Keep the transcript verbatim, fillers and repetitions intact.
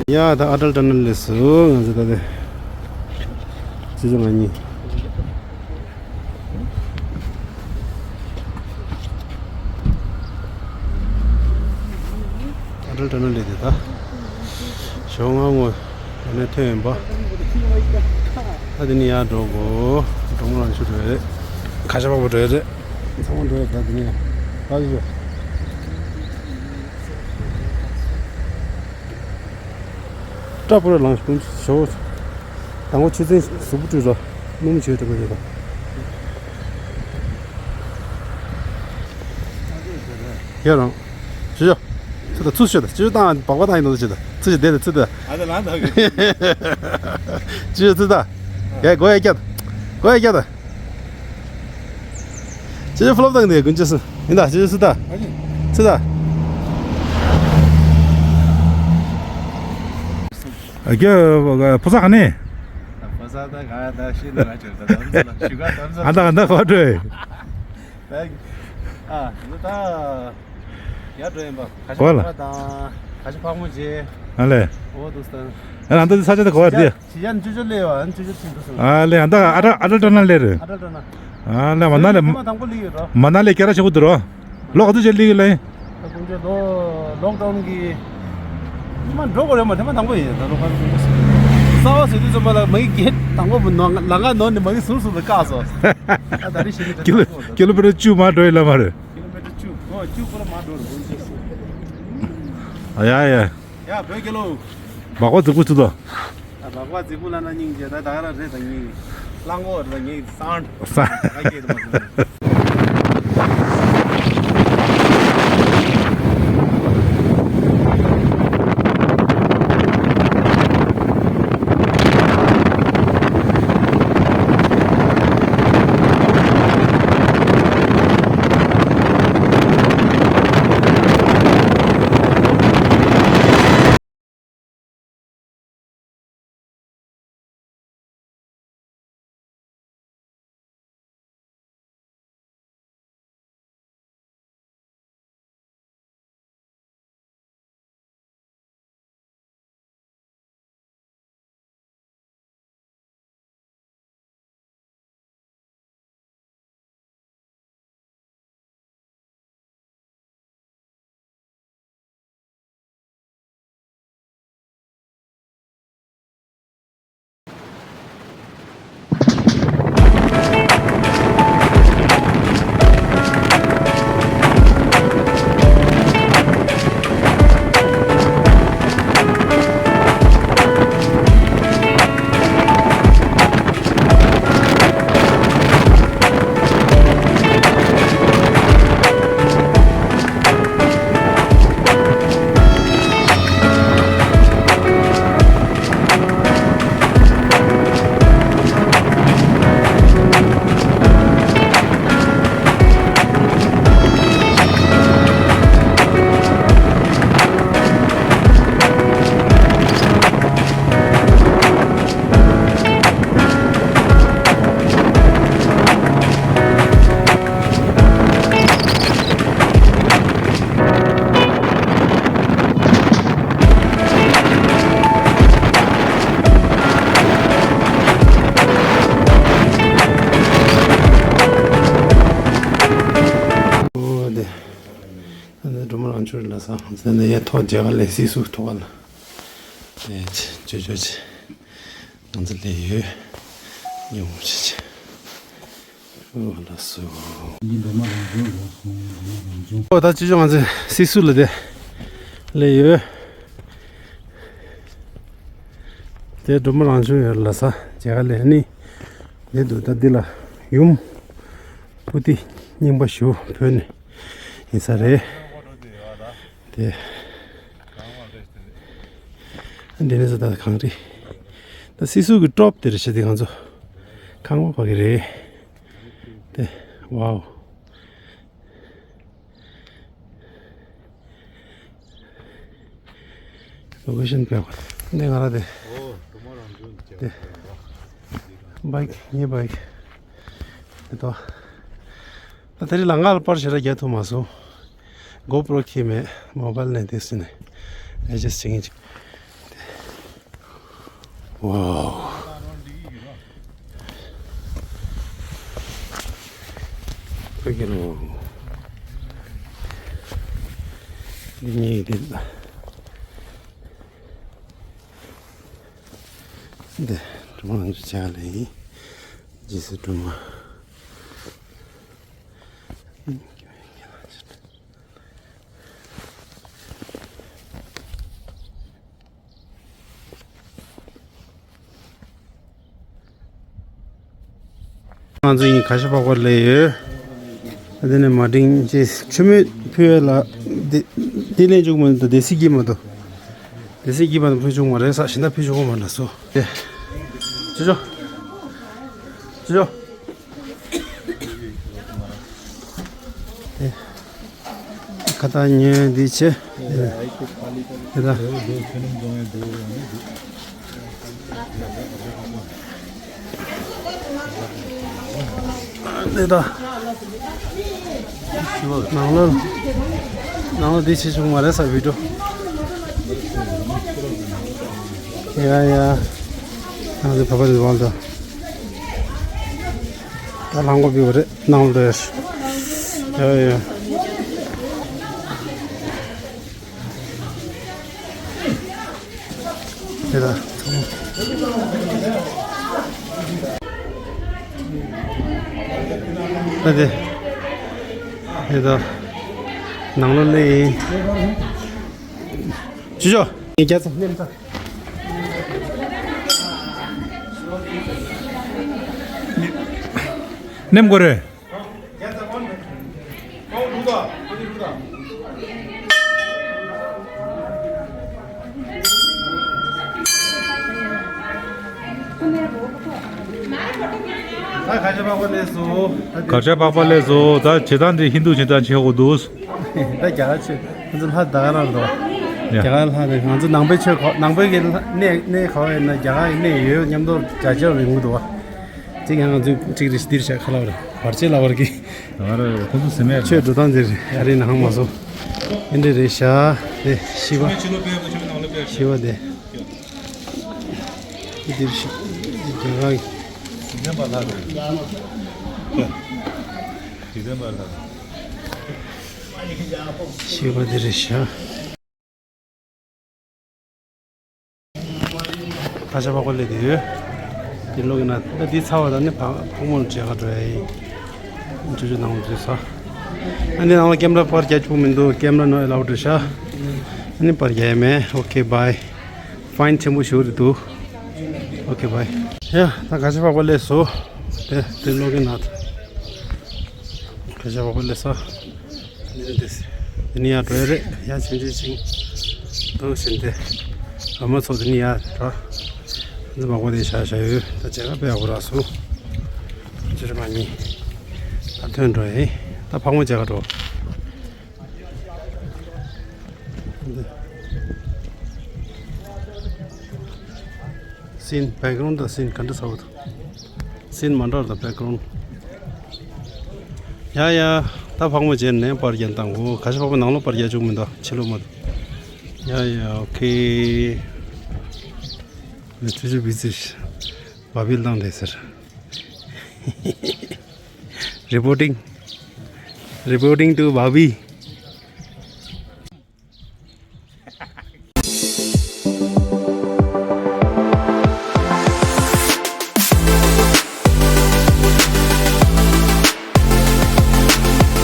ཡ་ད་ཨ་ཊལ་ཊ་ནལ་སླེབས་སོང་། ང་ཚོ་ད་ལྟ་ཆུ་ཚོད་ང་གཉིས། ཨ་ཊལ་ཊ་ནལ་སླེབས་ཏེ་ད་ཞོགས་སྔ་མོ་ད་ནས་ཐོན་ཡིན་པ། ད་དེ་ནས་ཡར་འགྲོ་དགོས། འབྲོང་མོ་རང་ཆུ་འགྲོ་ཡ་རེད། ཁ་ཤ་པག་པ་འགྲོ་ཡ་རེད། ཚང་མ་འགྲོ་ཡ་རེད། ད་དེ་ནས་ད་ཞོགས། སྐྲ་པུ་ར་ལངས་ཤིང་ཞོགས། དང་པོ་ཆུ་ཚན་གཟུགས་པོ་བཀྲུས་རོགས། སྣུམ་བྱོས་དྲི་མ་ཡོད་དང་། ཡ་རང་། ཞུ་ཞོག་ཚུ་ད་ཚུ་ཞོག་ད་ཅི་ཞོག་ད་སྦག་སྦག་བཏང་ཡིན་ནོ་ཅི་ད་ཚུ་ཞོག་དེ་ད་ཚུ་ད། ཨ་ད་ལང་ད་གི། ཅི་ཞོག་ཚུ་ད། ཡ་གོ་ཡ་སྐྱ་ད། གོ་ཡ་སྐྱ་ད། ཅི་ཕུ་ལོབ་དང་ནི་དགུན་ཆུ་སུ་ཡིན་ད་ཅི་སུ་ད། ཨ་ནི། སུ་ད། ཨ་ཀྱ་ཕོ་ས་ག་ནས། ཕོ་ས་ད་ག་ད་ཤི་ན་ང་ཅོ་ད་དམ་ས་ལ་ཤུ་ག་དམ་ས་ལ། ཨ་ད་ཨ་ད་ག་བ་འགྲོ་ཡི། ད་ཨ་ནི་ད་ཡར་འགྲོ་ཡིན་པ། ག་ཤ་གོ་ལ། ཕ་དང་ག་ཤ་ཕག་མོ་རྗེ། ཨ་ལེ། འོ་དུ་སྟན། ཨ་ནི་ཨ་ད་ས་ཆ་ད་ག་བ་རེད། ཇི་ཡན་ཅུ་ཅུ་ལེ་བ་ཨན་ཅུ་ཅུ་ཅིན་དུ་སོང་། ཨ་ལེ་ཨ་ད་ཨ་ད་ཨ་ད་ཏྲ་ན་ལེ་རེད། ཨ་ད་ཏྲ་ན། ཨ་ལེ་མ་ན་ལེ། ཐེངས་མ་དང་པོ་ལི་ཡོད་རོ། མ་ན་ལེ་སྐད་གྲགས་ཆེ་པོ་འདུག་རོ། ལོ་ག་ཚོད་ཅིག་ལི་གི་ལེ། ད་ཀུན་ཆོད་ལོ་ལོག་ཌའུན་གི་ཉི་མ་འགྲོ་དགོས་རེད་མ། ཐེངས་མ་དང་པོ་ཡིན་ད་ལོ་ག་ཚོད་ས་བ་ཟེར་དུས་ཙམ་པ་ལ་མ་གི་གེ་དང་པོ་བུ་ནོ་ལ་ང་ནོ་ནི་མ་གི་ཟུར་ཟུར་ལ་བཀག་སོ། ཨ་ད་རེ་ཞིག་ནི་ཀི་ལོ་ཀི་ལོ་མི་ཊར་བཅུ་མ་འགྲོ་ཡི་ལ་མ་རེད། ཀི་ལོ་མི་ཊར་བཅུ་ཨོ་བཅུ་པོ་ལ་མ་འགྲོ་རེད། ཨ་ཡ་ཡ། ཡ་བོད་རྒྱལ་ལོ། སྦག་སྦག་རྫིག་པོ་ཚུད་དོ། ད་སྦག་སྦག་རྫིག་པོ་ལ་ན་སྙིང་རྗེ་ད་ད་ག་ར་རེད་ད་སྙིང་། གླང་གོག་རེད་ད་སྙིང་སང་། སང་། ད་སྐད་དུ་མ་ཚུད། འོ་དེ། ཨ་ནི་སྒྲོལ་མ་རང་ཆུ་ལ་ས་ཟེར་ནས་ཡ་ཐོག་རྒྱ་གར་ལ་སི་སུ་ཐོག་ལ། ཨེ་ཅོ་ཅོ་ཅི། ང་ཚོ་ལས་ཡོད། ཉུང་ཆེ་ཆེ། ཨོ་ལ་སུ། འདི་འགྲོ་མ་རང་བྱུང་རེད་སོང་འགྲོ་མ་རང་བྱུང་། ཨོ་ད་ཅི་ཅོ་ང་ཚོ་སི་སུ་ལ་དེ་ལས་ཡོད། དེ་འགྲོ་མ་རང་བྱུང་ཡོད་ལ་ས་རྒྱ་གར་ལས་ནི། དེ་འདུག་ད་འདི་ལ་ཡུམ་པུ་ཏི་རྙིང་པ་ཞུ་བོད་ནས་ཡིན་ས་རེད། དེ། འདི་ནས་ཟ་ད་གངས་རི། ད་སི་སུ་གི་ཊོབ་དེ་རེད་ཤག་དེ་ང་ཚོ་ཁང་པ་བ་གི་རེད། དེ། ཝའོ། ལོ་ཀེ་ཤན་དཔེ་འདི་ང་ར་དེ། དེ། བྷའིཀ་ངའི་བྷའིཀ་དེ་ཏོ། ད་དེ་རིང་ལ་ང་ལ་པར་ཞེ་དྲག་རྒྱག་ཐུབ་མ་སོང་། གོ་པྲོ་ཁྱེར་མེད། མོ་བལ་ནས་དེ་སྲིད་ནས་ཨེ་ཇེ་སི་ཊི་བྱེད་མཁན་ཅིག་ཝའོ། ཕ་གི་ལོ། འདི་གཉིས་འདི་ལ། འདི་སྒྲོལ་མ་ང་ཚོ་ཅག་ལ་ཡིན། རྗེས་སུ་སྒྲོལ་མ། ང་ཚོ་ཡིན་གར་ཞ་པགས་པ་ལས་ཡོད། དེ་ནས་མ་འགྲིག་ཅེས་མཆོད་མེ་ཕུལ་ཡས་ལ། དེ་དེ་ལེན་བཅུག་མ་འདུག་དེ་སྲིད་ཀྱི་མ་འདུག་དེ་སྲིད་ཀྱི་མ་འདུག་ཕུལ་བཅུག་མ་རེད་ས་ཞིང་ད་ཕུལ་བཅུག་མ་འདྲ་སོ། དེ་ཅི་ཅོ། ཅི་ཅོ། དེ། ཁ་ཏ་ཉོས་འདི་ཆེ། དེ་ད། དེ་ད། ནང་ལོ། ནང་ལོ་འདི་ཆེ་བྱུང་མ་རེད་ས་བི་ཌིའོ། ཡ་ཡ། ནང་ལོ་བ་བ་རེད་བ་ད། ད་ལྷང་གོ་བི་བ་རེད་ནང་ལོ་རེད། ཡ་ཡ། དེ་ལ། ད་དེ། དེ་ད། ནང་ལོ་ལེ་ཡིན། ཅི་ཅོ། ངས་རྒྱ་ཚ་ནེམ་ཚ། ནེམ་གོ་རེ། ད་གར་ཞ་པགས་པ་ལས་སོ། གར་ཞ་པགས་པ་ལས་སོ། ད་བྱེད་སྟངས་འདི་ཧིན་རྡུ་བྱེད་སྟངས་བྱེད་དགོས་འདུག་ད་རྒྱ་གར་ཆོས་ང་ཚོ་ལྷ་ད་ག་རང་འདུག་ཡ། རྒྱ་གར་ལྷ་རེད། ང་ཚོ་ནང་པའི་ཆོས་གོ་ནང་པའི་གི་ལྷ་གནས་གནས་ག་བ་ཡིན་ན་རྒྱ་གར་གི་གནས་ཡོད་མཉམ་དུ་རྒྱ་ཆེ་བ་ཡོང་གི་འདུག་བ། གཅིག་ཡང་ང་ཚོས་གཅིག་རེ་འདིར་བྱ་ཁ་ལ་བར་བར་ཆད་ལ་བར་གི། ང་རང་ཁོང་ཚོ་སེམས་ཡ་ཆོས་འགྲོ་སྟངས་འདིར་ཡ་རེ་ནང་མ་སོང་། ཨེ་འདྲ་རེད་ཤག་དེ་ཤི་བ། ཤི་བ་དེ། འདིར་ཤི་རྒྱ་གར་གི། ཤི་བ་འདི་རེད་ཤག་ད་ཆ་པགས་པ་ལས་དེ་ཡོད། དེ་ལོག་གི་ན་ད་དེ་ཚ་བ་དང་ནི་ཕ་ཕོག་མོ་ལ་བྱེད་ག་འགྲོ་ཡ་ཡིན། ཅོ་ཅོ་ནང་ལ་འཛུལ་ས། ཨ་ནི་ནང་ལ་ཀེམ་ར་པར་རྒྱག་ཆོག་མི་འདུག་ཀེམ་ར་ནོ་ཨེ་ལའུ་ཌི་རེད་ཤག་ཨ་ནི་པར་རྒྱག་ཡ་མེད། ཨོ་ཁེ་བྷའི། ཕའིན་ཆེན་པོ་ཞིག་རེད་འདུག་ཨོ་ཁེ་བྷའི། ཡ་ད་ག་ཆ་པགས་པ་ལས་སོ། དེ་དེ་ལོག་གི་ན་ད། ག་ཆ་པགས་པ་ལས་སོ། དེ་ནི་ཡ་འགྲོ་ཡ་རེད། ཡ་ཆུང་ཆུང་ཅིག་འདུག་ཟིན་ཏེ། ཨ་མ་ཚོ་དེ་ནི་ཡ་འགྲོ། འཛི་མ་གོ་དེ་བྱ་བྱ་ཡོད། ད་བྱེད་ག་དཔེ་ཡག་པོ་རག་སོང་། ཅི་རེད་མ་ཉིན། ད་ཐོན་འགྲོ་ཡིན། ད་ཕག་མོ་བྱེད་ག་འགྲོ། སིན་བྷེག་གྷ་རོན་དང་སིན་ག་འདྲ་ཚ་བོ་འདུག་སིན་མ་འདྲ་བ་དང་བྷེག་གྷ་རོན། ཡ་ཡ། ད་ཕག་མོ་བྱས་ནས་པར་རྒྱན་བཏང་གོ་ག་ཤ་ཕག་མོ་ནང་ལོགས་པར་རྒྱག་བཅུག་མི་འདུག་ཕྱི་ལོགས་མ་འདུག་ཡ་ཡ་ཨོ་ཁེ། ཆུ་ཆུ་བི་ཙི་བ་བིལ་བཏང་བསྡད་ཟེར། Reporting. Reporting to Bobby.